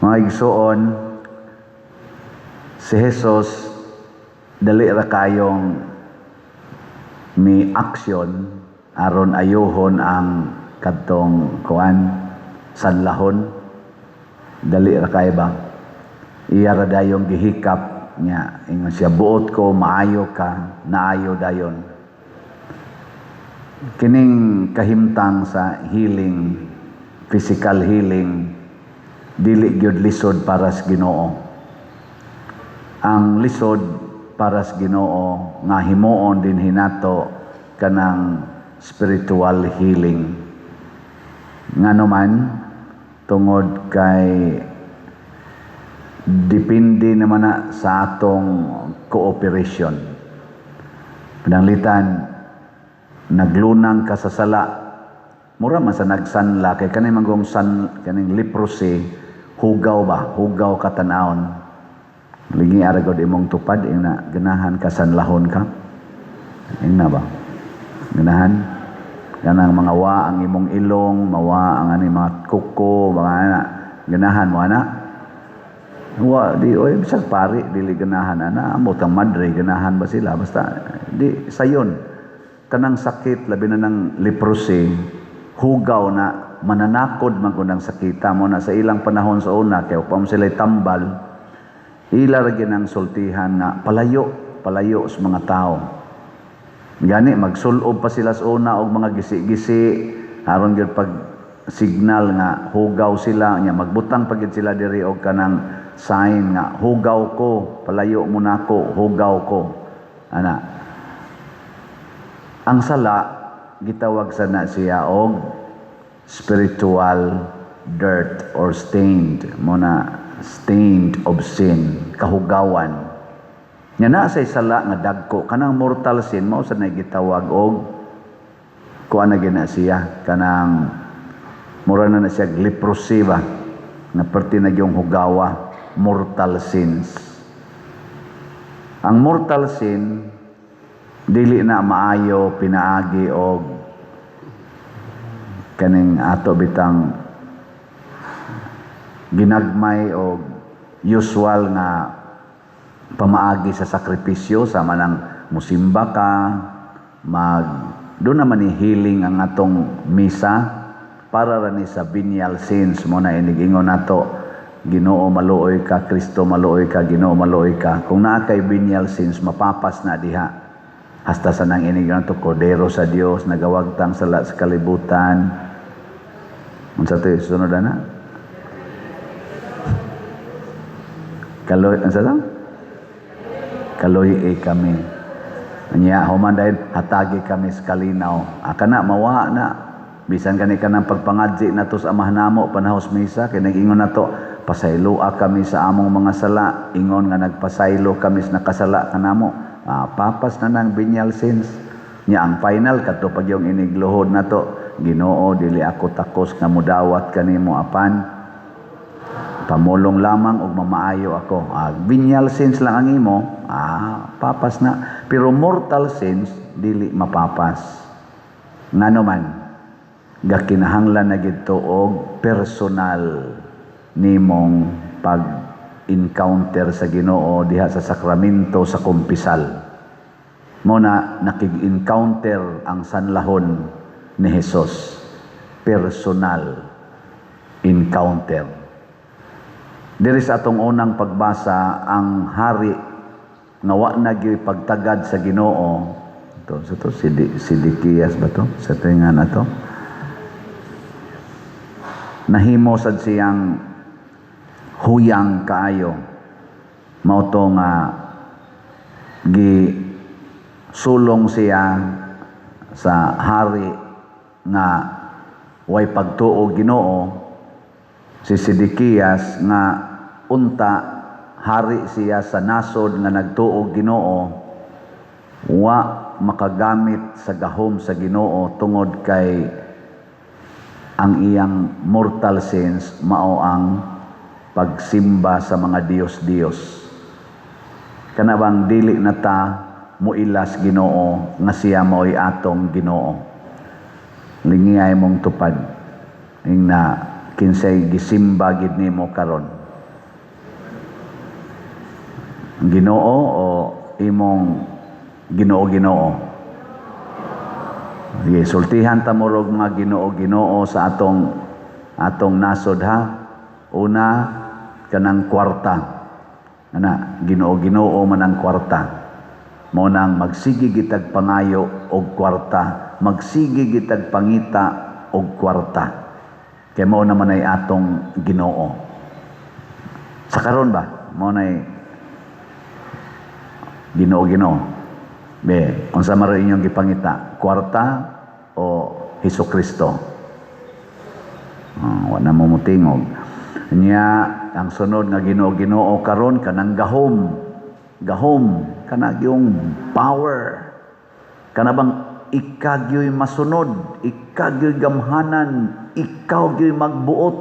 Mga igsuon, si Jesus dali ra kayong mi aksyon aron ayuhon ang kadtong kuan, sanlahon. Dali ra kay ba, iya ra dayong gihikap niya, ingon siya, "Buot ko, maayo ka." Naayo dayon. Kining kahimtang sa healing, physical healing, dili gyud lisod para sa Ginoo. Ang lisod para sa Ginoo nga himuon din hinato kanang spiritual healing. Ngano man? Tungod kay depende naman na sa atong cooperation. Pananglitan naglunang ka sa sala, mura man sa nagsanla, kay kani manggong san kaning leprosy, hugaw ba, hugaw ka tan-awon. Lingi ara gud imong tupad, ingna ganahan ka sanlahon ka? Ingna ba ganahan kanang mga wa ang imong ilong, mawa ang ani mga kuko, mga ana, ganahan mo ana? Wa di oy, bisag pari dili ganahan ana. Amot ang madre, ganahan ba sila? Basta di sayon. Kanang sakit, labi na ng leprosy, hugaw na, mananakod man kun ang sakita mo na. Sa ilang panahon sa una, kay upang sila tambal, ila ra gyud ang sultihan nga palayo, palayo sa mga tao. Gani magsulob pa sila sa una og mga gisi-gisi aron gyud pag signal nga hugaw sila nya. Magbutang pa gyud sila diri og kanang sign nga hugaw ko, palayo mo nako, hugaw ko ana. Ang sala, gitawag sa na siya og spiritual dirt or stained mo na, stained of sin, kahugawan. Nya naa say sala nga dagko, kanang mortal sin, mao sa na gitawag og kuan na gina siya, kanang mura na na siya leprosy ba, nga perti na yung hugawa, mortal sins. Ang mortal sin dili na maayo pinaagi og kaning ato bitang ginagmay og usual nga pamaagi sa sakripisyo, sama ng musimba ka, mag doon naman ni healing ang atong misa para ra ni sa venial sins mo na. Inigingon nato, "Ginoo, maluoy ka. Kristo, maluoy ka. Ginoo, maluoy ka." Kung naa kay venial sins, mapapas na diha. Hasta sa nang inig nato, "Kordero sa Dios nagawagtang sala sa kalibutan." Unsa to sunod ana? Kaloy, unsa to? Kaloy kami. Anya human dahil hatagi kami sa kalinaw. Aka na mawa na. Bisan kani kanang pagpangadzi nato sa Amahan namo panahos misa, kay nag-ingon nato, "Pasayloa kami sa among mga sala, ingon nga nagpasaylo kami sa nakasala kanamo." Papas na nang venial sins. Nya ang final kadto pag yung inigluhod nato, "Ginoo, dili ako takos nga mudawat kanimo, apan pamulong lamang ug mamaayo ako." Venial sins lang ang imo, papas na. Pero mortal sins dili mapapas. Ngano man? Gakinahanglan na gid to og personal nimong pag-encounter sa Ginoo diha sa sakramento sa kumpisal. Mo na nakig-encounter ang sanlahon ni Jesus. Personal encounter. Diri sa atong unang pagbasa, ang hari nga wa na gyud pagtagad sa Ginoo. To sa to si Sidikias ba to? Sa tinga na to. Nahimo sad siyang huyang kaayo. Mao to nga gi sulong siya sa hari nga way pagtuo Ginoo, si Sidikias, nga unta hari siya sa nasod nga nagtuo Ginoo, wa makagamit sa gahom sa Ginoo tungod kay ang iyang mortal sins mao ang pagsimba sa mga diyos-diyos. Kana bang dili na ta muilas Ginoo nga siya mao'y atong Ginoo? Lingiyay mong tupad. Ingna kinsay gisimba gid nimo karon? Ang Ginoo o imong Ginoo-Ginoo? Sige, sultihan ta mo og mga Ginoo-Ginoo sa atong nasod, ha. Una, kanang kwarta. Ana, Ginoo-Ginoo man ang kwarta. Mao nang magsige gitag pangayo og kwarta, magsige gitag pangita og kwarta. Kay mao naman ay atong Ginoo. Sa karon ba? Mao nay Ginoo Ginoo. Be, unsa man inyong gipangita? Kwarta o Hesus Kristo? Oh, wa na mo mutingog. Nya ang sunod nga Ginoo Ginoo karon, kanang gahom. Gahom kana yung power. Kana bang ikaw gyoy masunod, ikaw gyoy gamhanan, ikaw gyoy magbuot.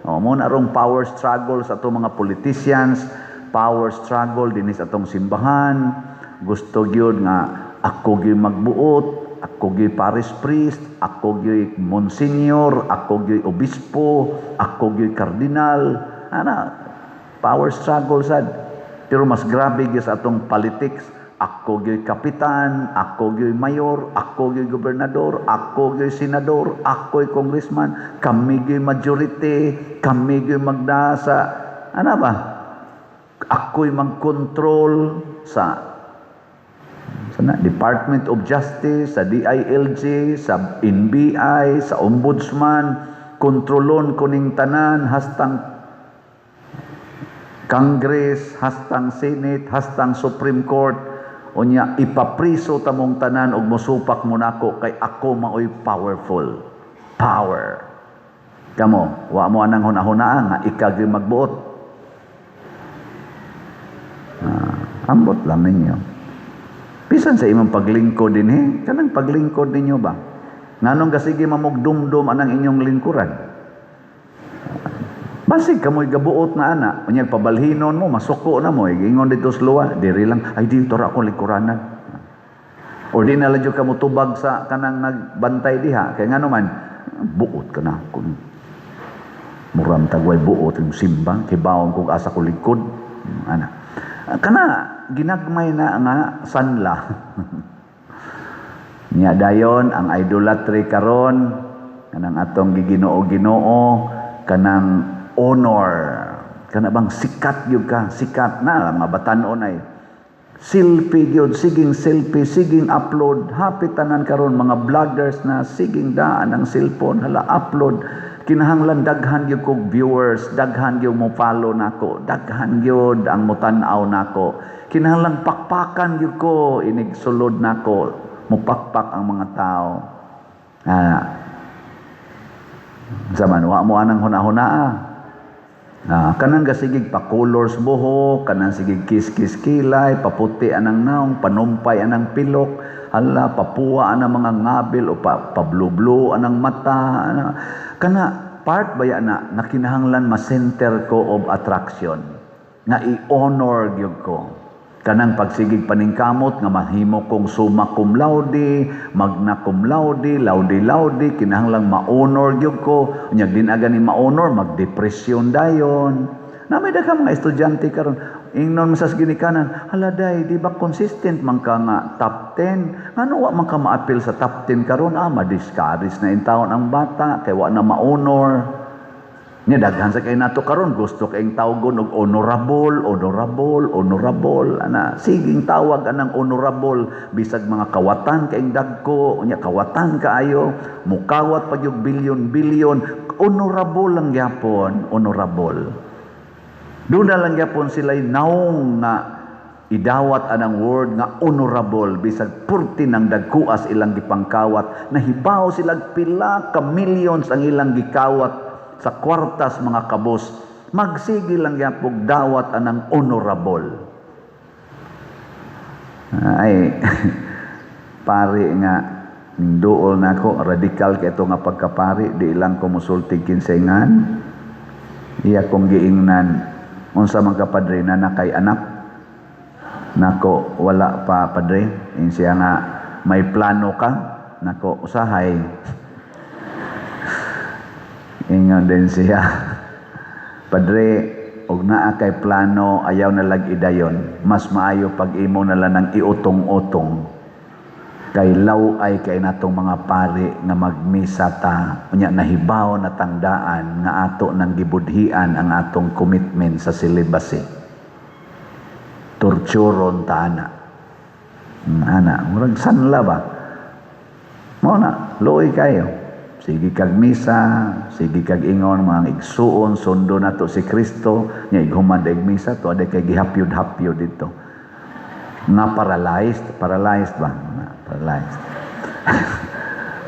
Oh, mao na rong power struggle sa atong mga politicians, power struggle dinhi sa atong simbahan. Gusto gyud nga ako gyoy magbuot, ako gyoy parish priest, ako gyoy monsignor, ako gyoy obispo, ako gyoy kardinal. Ana, power struggle sad. Pero mas grabe gyud sa atong politics. Ako gyoy kapitan, ako gyoy mayor, ako gyoy gobernador, ako gyoy senador, ako'y congressman, kami gyoy majority, kami gyoy magdasa. Ano ba? Ako'y magkontrol sa na, Department of Justice, sa DILG, sa NBI, sa Ombudsman, kontrolon kuning tanan hastang Congress, hastang Senate, hastang Supreme Court. Unya ipapriso tamong tanan og mosupak mo nako kay ako maoy powerful. Power. Kamo, wa mo anang hunahunaa nga ikaw gyud magbuot. Ah, ambot lang ninyo. Bisan sa imong paglingkod dinhi, kanang paglingkod ninyo ba? Nganong gasige mamugdumdum anang inyong lingkuran? Basig kamoy gabuot na ana, unya pabalhinon mo, masuko na mo, ingon dito sa luwa, diri lang, ay, dito ra ako lingkuranan. O di na lang jud ka motubag sa kanang nagbantay diha, kay ngano man, buot ka na kun muram tagway buot yung simbang, kibawon kog asa ko lingkod, ana. Kana ginagmay na nga sanla. Nya dayon ang idolatry karon, kanang atong giginoo-ginoo, kanang honor, kana bang sikat gyud ka, sikat na mga batan-on ay selfie gyud, siging selfie, siging upload. Hapit tanan karon mga vloggers na, siging daan ang cellphone, hala, upload. Kinahanglan daghan gyud kog viewers, daghan gyud mo follow nako, daghan gyud ang motan-aw nako. Kinahanglan pakpakan gyud ko inig sulod nako, mupakpak ang mga tao. Ah, sa man wa mo anang hunahunaa. Ah, kanang gasigig pa colors buhok, kanang sigig kiss-kiss kilay, paputi anang naong, panumpay anang pilok, hala, papuwa anang mga ngabil o pa, pablu-blu anang mata. Ana. Kana part ba na nga kinahanglan ma-center ko of attraction, nga i-honor gyud ko. Kanang pagsigig paningkamot nga mahimo kong summa cum laude, magna cum laude, laude laude, kinahanglang ma-honor gyud ko. Unya din aga ni ma-honor, magdepresyon dayon. Na may daghang mga estudyante karon, ingnon sa ginikanan, "Hala day, di ba consistent man ka nga top 10? Ngano wa man ka maapil sa top 10 karon?" Ah, ma-discourage na intawon ang bata kay wa na ma-honor. Nya daghan sa kay nato karon gusto kayong tawgon og honorable, honorable, honorable. Ana, siging tawag anang honorable bisag mga kawatan kayong dagko, unya kawatan kaayo, mukawat pa yung bilyon bilyon, honorable lang gyapon, honorable. Doon na lang gyapon sila naong nga idawat anang word nga honorable bisag purti ng dagkuas ilang gipangkawat, nahibaw sila pila ka millions ang ilang gikawat sa kwartas mga kabos, magsige lang gyapon dawat anang honorable. Ay, pari nga duol nako, radikal kay ito nga pagkapari, di lang ko musulti kinsengan. Iya kong giingnan, "Unsa man ka, padre, na nakay anak?" "Nako, wala pa, padre." In siya nga, "May plano ka?" "Nako, usahay." Ingon din siya, "Padre, Og naa kay plano, ayaw na lag idayon. Mas maayo pag imo na lang ng iutong-utong. Kay law-ay kay natong mga pari nga magmisa ta, unya nahibaw na tangdaan nga ato nang gibudhian ang atong commitment sa celibacy. Torturon ta ana. Ana, murag sanla ba? Mao na, luoy kayo. Sige kag misa, sige kag ingon mga igsuon, sundo nato si Kristo, nya ighuman daig misa to aday kay gihapyod-hapyod dito. Nga paralyzed, paralyzed ba? Nga, paralyzed.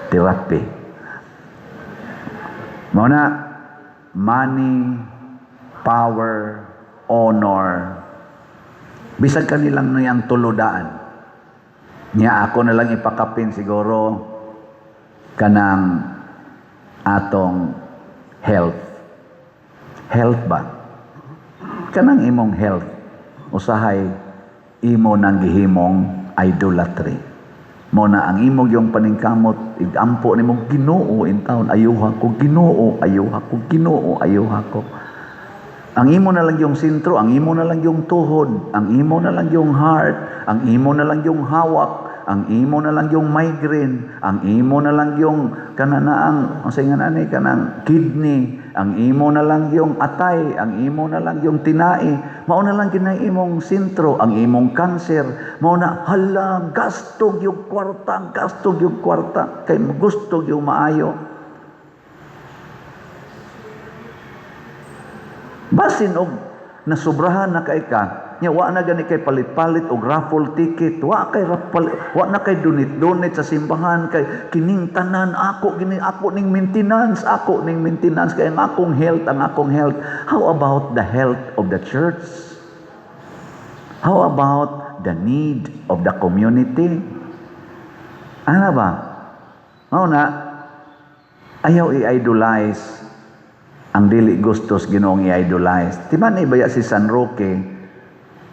Therapy. Mao na, money, power, honor, bisag kanilang niyang tuludaan. Niya ako na lang ipakapin siguro kanang atong health. Health ba? Kanang imong health, usahay imo nang gihimong idolatry. Mo na ang imong yung paningkamot, igampo nimo, "Ginoo, intawon ayuha ko, Ginoo, ayuha ko, Ginoo, ayuha ko." Ang imo na lang yung sentro, ang imo na lang yung tuhod, ang imo na lang yung heart, ang imo na lang yung hawak, ang imo na lang yung migraine, ang imo na lang yung kananaang, ang nga nani, kanang kidney, ang imo na lang yung atay, ang imo na lang yung tinai, mao na lang kinay imong sentro, ang imong cancer, mao na, hala, gastog yung kwarta, gastog yung kwarta, kay gusto yung maayo. Basin og nasubrahan na kay ka, nya wa na gani kay palit-palit og raffle ticket, wa kay raffle, wa na kay donate-donate sa simbahan kay kining tanan ako gini ako ning maintenance, ako ning maintenance kay ang akong health, ang akong health. How about the health of the church? How about the need of the community? Ana ba? Mao na ayaw i-idolize ang dili gustos Ginoong i-idolize. Di ba ni baya si San Roque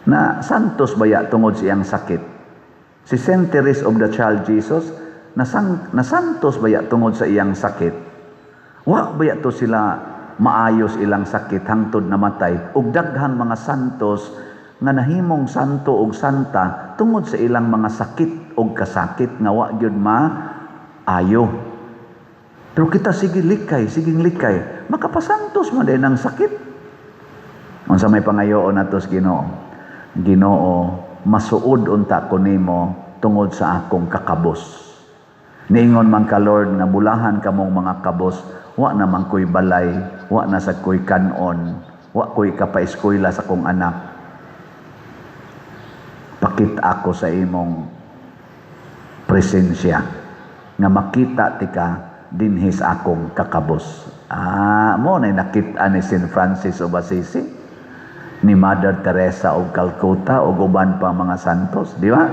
na santos baya tungod sa iyang sakit? Si Saint Therese of the Child Jesus na santos baya tungod sa iyang sakit? Wa baya to sila maayos ilang sakit hangtod namatay, ug daghang mga santos nga nahimong santo ug santa tungod sa ilang mga sakit ug kasakit nga wa gyud maayo. Pero kita sige likay, sige likay, makapasantos man din ang sakit. Unsa may pangayoon nato sa Ginoo? Ginoo, masuod unta ko nimo tungod sa akong kakabos. Niingon man ka, Lord, nga bulahan kamong mga kabos, wa na man ko'y balay, wa na sa ko'y kanon, wa ko'y kapaeskwela sa kong anak. Pakita ako sa imong presensya nga makita tika dinhi sa akong kakabos. Mo na nakita ni Saint Francis of Assisi, ni Mother Teresa of Calcutta ug uban pa mga santos, di ba?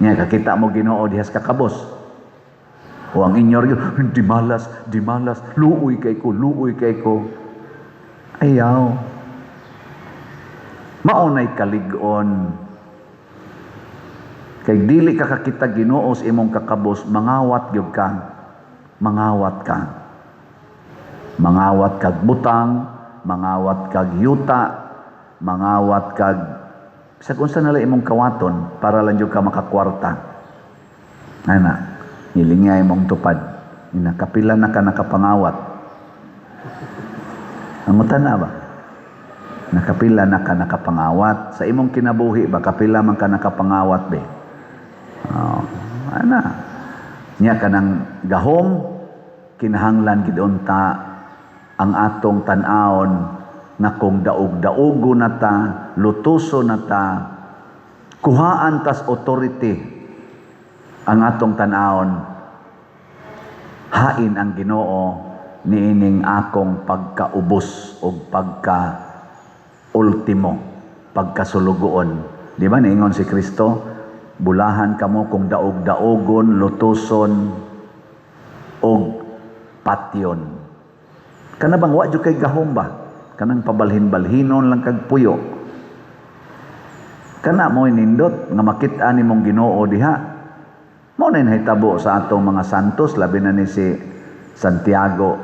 Nya kakita mo Ginoo diha sa kakabos. O ang inyor yun, di malas, di malas, luoy kay ko, luoy kay ko. Ayaw. Maunay kalig-on. Kay dili ka kakita Ginoo sa imong kakabos, mangawat gyud ka. Mangawat ka. Mangawat kag butang, mangawat kag yuta, mangawat kag sa kung saan nala imong kawaton para lang jud ka makakwarta. Ana, nilingay imong tupad. Inakapila na ka nakapangawat. Angutan na ba? Nakapila na ka nakapangawat. Sa imong kinabuhi ba, kapila man ka nakapangawat be? Oh, ana. Nya kanang gahom, kinahanglan gid unta ang atong tan-awon nga kung daog-daogo na ta, lutuso na ta, kuhaan tas authority ang atong tan-awon, hain ang Ginoo niining akong pagkaubos o pagka ultimo, pagkasulugoon. Di ba niingon si Kristo, bulahan kamo kung daog-daogon, lutuson og patyon. Kana bang wa jud kay gahom ba? Kanang pabalhin-balhinon lang kag puyo. Kana mo'y nindot nga makit-an nimong Ginoo diha. Mao na nahitabo sa atong mga santos, labi na ni si Santiago,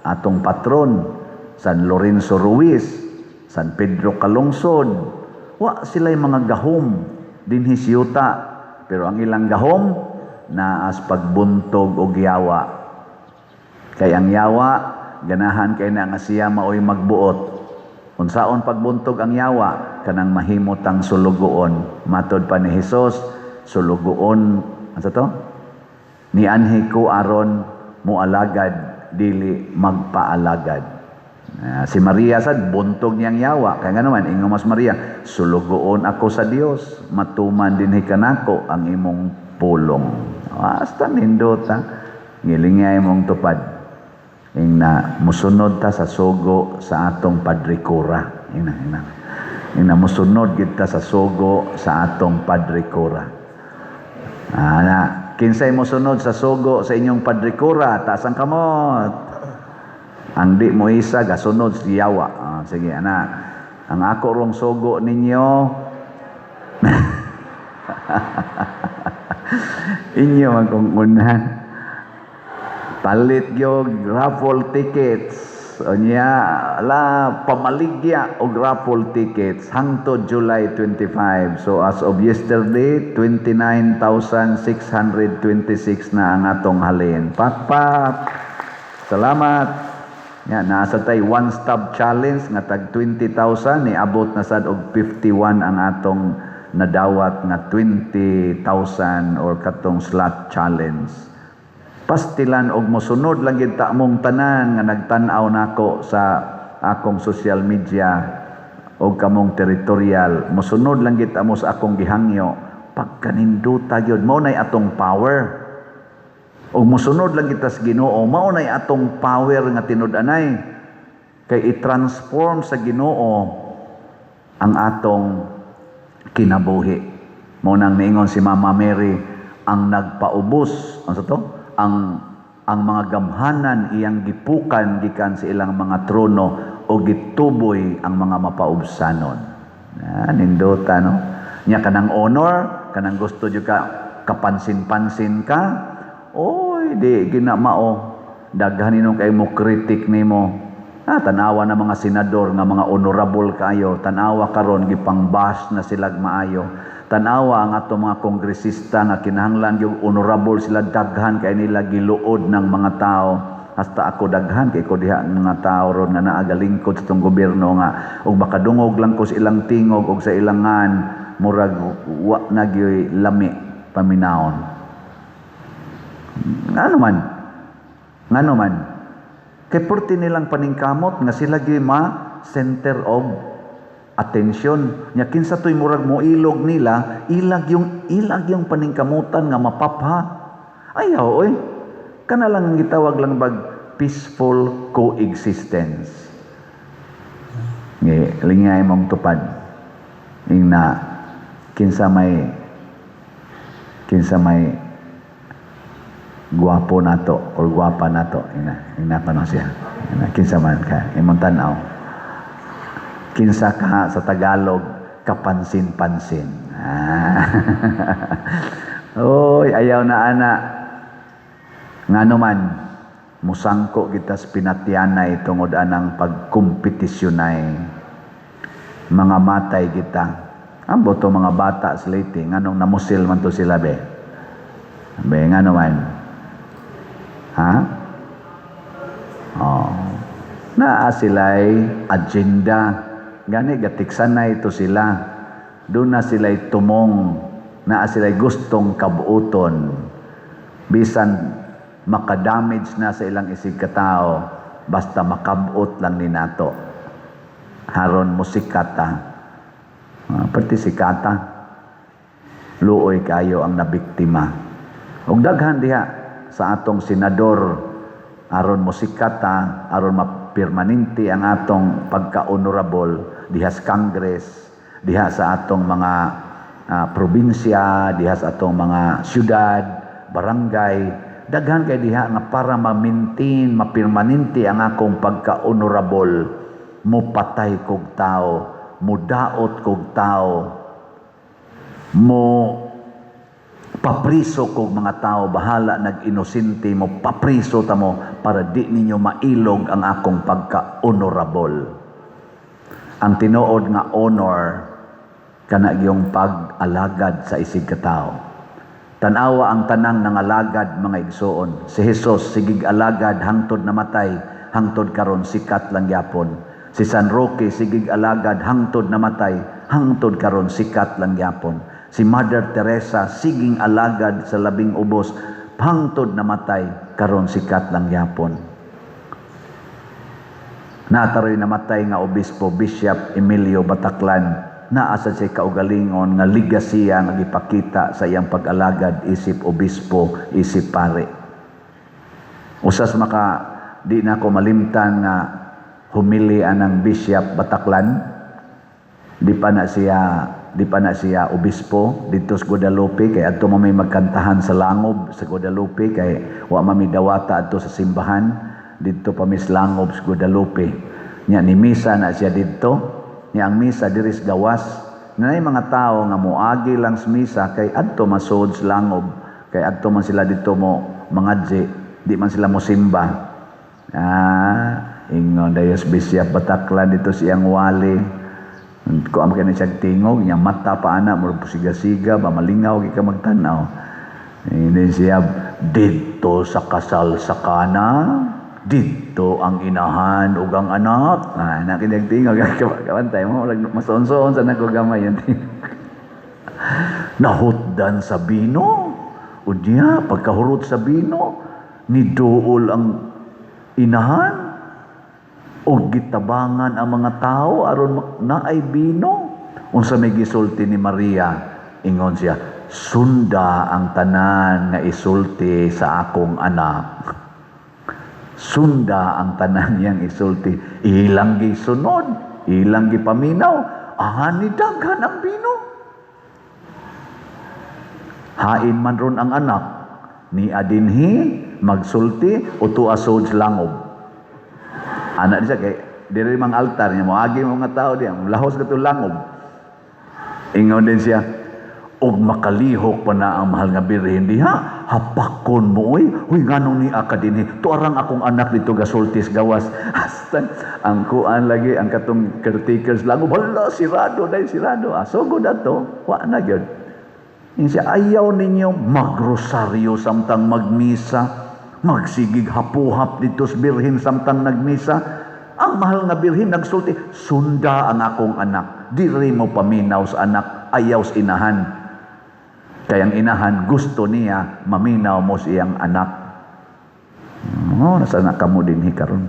atong patron, San Lorenzo Ruiz, San Pedro Kalungsod. Wa sila'y mga gahom dinhi sa yuta, pero ang ilang gahom naas pagbuntog og yawa. Kay ang yawa ganahan kay na nga siya maoy magbuot. Unsaon pagbuntog ang yawa? Kanang mahimo tang sulugoon. Matod pa ni Hesus, sulugoon asa to? Nianhi ko aron moalagad, dili magpaalagad. Si Maria sad buntog niyang yawa. Kaya nga naman ingon mas Maria, sulugoon ako sa Dios, matuman dinhi kanako ang imong pulong. Hasta nindot ha. Ngilingay mong tupad. Ing na musunod ta sa sugo sa atong Padre Cura. Ing na, ing na. Ing na musunod gid ta sa sugo sa atong Padre Cura. Ana, kinsay mosunod sa sugo sa inyong Padre Cura, taas ang kamot. Ang di mo isa gasunod si yawa. Sige ana. Ang ako rong sugo ninyo inyo ang kung unan. Palit gyud raffle tickets. Unya, la pamaligya og raffle tickets hangtod July 25. So as of yesterday, 29,626 na ang atong halin. Pakpak. Salamat. Ya, nasa tay one stop challenge nga tag 20,000, niabot na sad og 51 ang atong nadawat nga 20,000 or katong slot challenge. Pastilan og mosunod lang gid ta mong tanan nga nagtan-aw nako sa akong social media og kamong territorial, mosunod lang gid ta mo sa akong gihangyo, pagkaninduta gyud. Mao nay atong power. Og mosunod lang kita sa Ginoo, mao nay atong power nga tinud-anay kay i-transform sa Ginoo ang atong kinabuhi. Mao nang niingon si Mama Mary, ang nagpaubos, ano to? Ang mga gamhanan iyang gipukan gikan sa ilang mga trono o gituboy ang mga mapaubsanon. Ah, nindota no. Nya kanang honor, kanang gusto jud ka kapansin-pansin ka, oy di ginamao. Daghan ninong kay mo critic nimo. Ah, tanawa na mga senador nga mga honorable kayo, tanawa karon gipang-bash na sila maayo. Tanawa ang ato mga kongresista nga kinahanglan yung honorable sila, daghan kay nila giluod ng mga tao. Hasta ako daghan kay ko diha ang mga tao ron nga naagalingkod sa tong gobyerno nga og makadungog lang ko sa ilang tingog og sa ilangan murag wa na gyoy lami paminawon. Ngano man? Ngano man? Kay perti nilang paningkamot nga sila gyoy ma center of attention. Nya kinsa toy murag moilog nila, ilag yung paningkamutan nga mapapha. Ayaw oy. Kana lang ang gitawag lang bag peaceful coexistence. Ngi lingay mong tupad. Ing na kinsa may guwapo nato or guwapa nato, ina pa no siya. Ina kinsa man ka imong tan-aw. Kinsa ka sa Tagalog kapansin-pansin. Oy, ayaw na ana. Ngano man musangko kita sa pinatyanay tungod anang pagkompetisyonay. Mga matay kita. Ambot to mga bata sa Leyte, nganong namusil man to sila be? Be, ngano man? Ha? Oh. Naa sila'y agenda. Gani gatiksanay to sila. Doon na sila'y tumong. Naa sila'y gustong kabuoton. Bisan makadamage na sa ilang isig katao, basta makabot lang ni nato. Haron mo sikata. Pati sikata. Luoy kayo ang nabiktima. Ug daghan diha sa atong senador, aron mo sikata, aron mapirmanente ang atong pagka-honorable diha sa Congress, diha sa atong mga probinsya, diha sa atong mga syudad, barangay. Daghan kay diha nga para ma-maintain, mapirmanente ang akong pagka-honorable, mupatay kog tao, mudaot kog tao, mo papriso kog mga tao, bahala nag-inosente mo, papriso ta mo para di ninyo mailog ang akong pagka-honorable. Ang tinuod nga honor kana yung pag-alagad sa isig katao. Tanawa ang tanang nangalagad, mga igsoon. Si Jesus sigig alagad hangtod namatay, hangtod karon sikat lang gyapon. Si San Roque sigig alagad hangtod namatay, hangtod karon sikat lang gyapon. Si Mother Teresa siging alagad sa labing ubos hangtod namatay, karon sikat lang gyapon. Naa taroy namatay nga obispo, Bishop Emilio Bataclan, naa sa siya kaugalingon nga ligasiya nga gipakita sa iyang pag-alagad isip obispo, isip pare. Usas maka di na ko malimtan nga homily anang Bishop Bataclan. Di pa na siya obispo didto sa Guadalupe, kay adto man may magkantahan sa langob sa Guadalupe, kay wa man mi dawata adto sa simbahan, didto pa mis langob sa Guadalupe. Nya ni misa na siya didto. Nya ang misa diri sa gawas, naay mga tao nga moagi lang sa misa kay adto masud sa langob, kay adto man sila didto mo mangadji, di man sila mo simba. Ingon dayos Bishop Bataclan dito siyang wali. Ko am kini siya tingog, nya mata pa ana murag siga-siga ba, malingaw gyud ka magtan-aw. Hindi siya didto sa kasal sa Kana, didto ang inahan ug ang anak. Ah, na kini tingog kabantay mo, masuon-suon sa nako gamay yung tingog. Nahutdan sa bino. Unya, pagkahurot sa bino, niduol ang inahan o gitabangan ang mga tao aron naay bino. Unsa may gisulti ni Maria? Ingon siya, "Sunda ang tanan nga isulti sa akong anak." Sunda ang tanan niyang isulti. Ilang gisunod, ilang gipaminaw, ani daghan ang bino. Hain man ron ang anak, ni adinhi magsulti o tuasod sa langob. Anak siya kay diri mang altar niya, moagi mo mga tao diya, lahos ka langob. Ingon din siya, og makalihok pa na ang mahal nga birhen diha, "Hapakon mo oy, huy, nganong ni ka dinhi? Tuarang akong anak dito gasultis gawas." Hasta ang kuan lagi, ang katong caretakers langob, "Hala, sirado dahil sirado." Ah, so good ato, wa na gyud. Ingon siya, "Ayaw ninyo magrosaryo samtang magmisa, magsigig hapuhap dito sa birhen samtang nagmisa. Ang mahal nga birhen nagsulti, 'Sunda ang akong anak.' Diri mo paminaw sa anak, ayaw sa inahan. Kay ang inahan gusto niya maminaw mo sa iyang anak." Oh, nasa na kamo dinhi karon.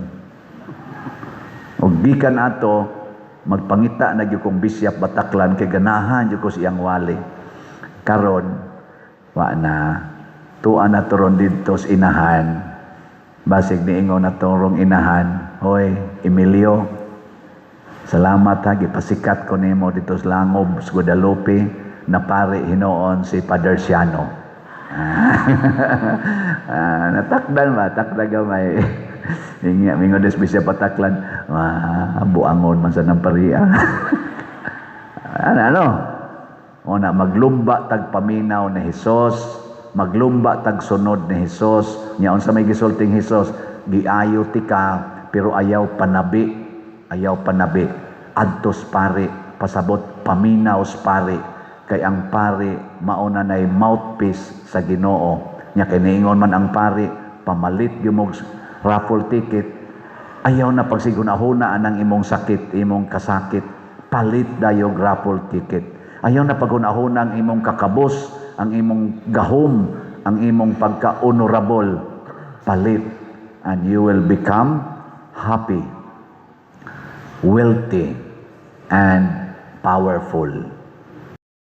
Og gikan ato, magpangita na gyud kong Bishop Bataclan kay ganahan gyud ko sa iyang wali. Karon wa na, tuwa na turon didto sa inahan. Basig niingon na torong inahan, "Hoy, Emilio, salamat ha, gipasikat ko nimo dito sa langob sa Guadalupe, na pare hinuon si Father Siano." Ah, natakdan ba? Takda gamay. Inga, mingon des Bishop Bataclan, "Wah, buangon man sa ng pariya." Ano, ano? O na, maglumba tag paminaw ni Hesus, maglumba tag sunod ni Hesus. Nya unsa may gisulting Hesus? "Giayo tika pero ayaw panabi, ayaw panabi. Adtos pare, pasabot paminaw sa pare, kay ang pare mao na nay mouthpiece sa Ginoo." Nya kay niingon man ang pare, "Pamalit gyud mo raffle ticket. Ayaw na pagsigunahuna anang imong sakit, imong kasakit. Palit dayog raffle ticket. Ayaw na paghunahuna ang imong kakabos, ang imong gahom, ang imong pagka-honorable. Palit and you will become happy, wealthy, and powerful."